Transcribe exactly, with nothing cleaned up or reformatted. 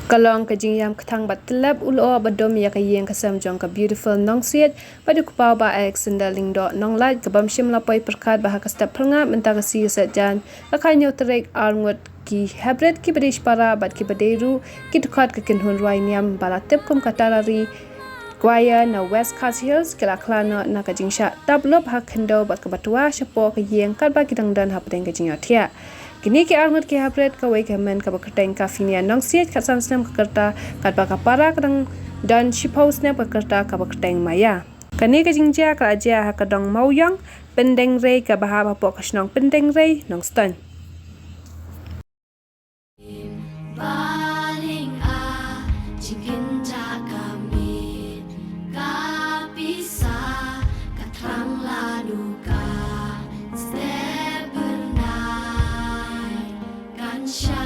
Ka long ka jingïam kthang bad tyllep u lyoh ba dum ïa ka ïing ka sem jong ka Beautiful Nongsiej bad u kpa u Bah Alexander Lyngdoh Nonglait, ka bym shym la poi pyrkhat ba ha ka step phyrngab mynta ka sngi ka Saitjaiñ ka khathynñiew tarik, arngut ki hybrid kiba dei shipara bad kiba dei ruh ki dkhot ka kynhun rwai niam ba la tip kum ka Tarari Choir na West Khasi Hills ki la khlad noh na ka jingshah tap lup ha khyndew bad kaba twa shapoh ka ïing katba ki dang don hapdeng ka jingïohthiah. Kine ki arngut ki hybrid, kawei ka hynmen kaba kyrteng Kafinia Nongsiej, khatsan snem ka rta, katba ka para ka dang don shiphew snem ka rta kaba kyrteng Maya. Kane ka jingjia ka la jia ha ka dong Mawiong, Pyndengrei, kaba hap hapoh ka shnong Pyndengrei, Nongstoiñ. Baling a jingkynjah ka miet, ka pisa ka thrang lanu ka step bernai, kan sha